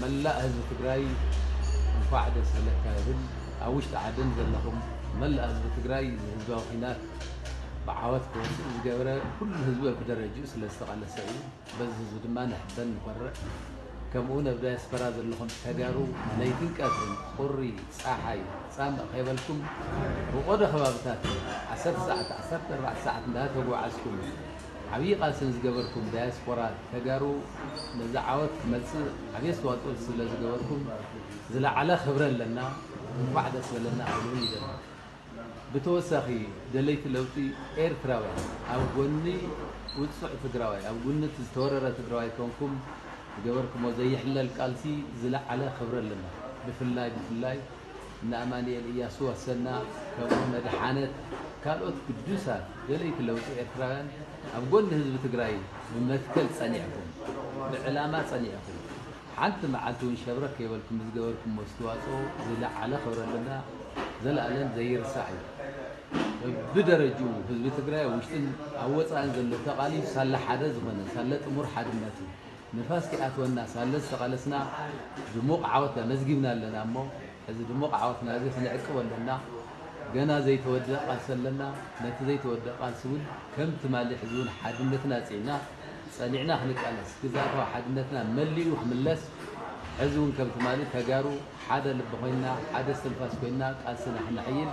መላእ ህዝቢ ትግራይ እንኳዕ ደስ በለካ ይብል። ኣብ ውሽጢ ዓድን ዘለኹም መላእ ህዝቢ ትግራይ ንህዝባዊ ኲናት ብዓወት ክወፅእ ዝገበረ ኩሉ ህዝቢ ብደረጅኡ ስለ ዝተቓለሰ እዩ። በዚ ህዝቢ ድማ ንሕበን ንኾርዕ። ከምኡ እውን ኣብ ዳያስፖራ ዘለኹም ተጋሩ ለይትን ቀትርን ቁሪ፣ ፀሓይ፣ ፃምእ ከይበልኩም ብቆደ ከባብታት ዓሰርተ ሰዓት ዓሰርተ ኣርባዕተ ሰዓት እንዳተጓዓዝኩም ዓብዪ ቃልሲ ንዝገበርኩም ዳያስፖራ ተጋሩ ነዚ ዓወት ክመፅእ ዓብዪ ኣስተዋፅኦ ስለ ዝገበርኩም ዝለዓለ ክብሪ ኣለና። እንኳዕ ደስ በለና ክብል እውን ይደሊ። ብተወሳኺ ደለይቲ ለውጢ ኤርትራውያን ኣብ ጎኒ ውፁዕ ትግራዋይ ኣብ ጎኒ እቲ ዝተወረረ ትግራዋይ ኮንኩም ዝገበርኩሞ ዘይሕለል ቃልሲ ዝለዓለ ክብሪ ኣለና። ብፍላይ ብፍላይ እነ ኣማኑኤል እያሱ ኣሰና ከምኡ መድሓነት ካልኦት ግዱሳት ደለይቲ ለውጢ ኤርትራውያን ኣብ ጎኒ ህዝቢ ትግራይ ብመትከል ጸኒዕኩም ብዕላማ ጸኒዕኩም ሓንቲ መዓልቲ እውን ሸብረክ ከይበልኩም ዝገበርኩም መስትዋፅኦ ዝለዓለ ክብረልና ዘላለም ዘይርሳዕ እዩ። ብደረጅኡ ህዝቢ ትግራይ ውሽጥን ኣብ ወፃእን ዘሎ ተቓሊሱ ሳለ ሓደ ዝኾነ ሳለ ጥሙር ሓድነቱ ንፋስ ከይኣትወና ሳለ ዝተቓለስና ድሙቕ ዓወት ኣመዝጊብና ኣለና እሞ ሕዚ ድሙቕ ዓወትና እዚ ክንዕቅቦ ኣለና። ገና ዘይተወደአ ቃልሲ ኣለና። ነቲ ዘይተወደአ ቃልሲ እውን ከም ትማሊ ሕዚ እውን ሓድነትና ኣፅኒዕና ጸኒዕና ክንቃለስ ግዝኣታዊ ሓድነትና መሊኡ ክምለስ ሕዚ እውን ከም ትማሊ ተጋሩ ሓደ ልቢ ኮይንና ሓደ እስትንፋስ ኮይንና ቃልስና ክነሕይል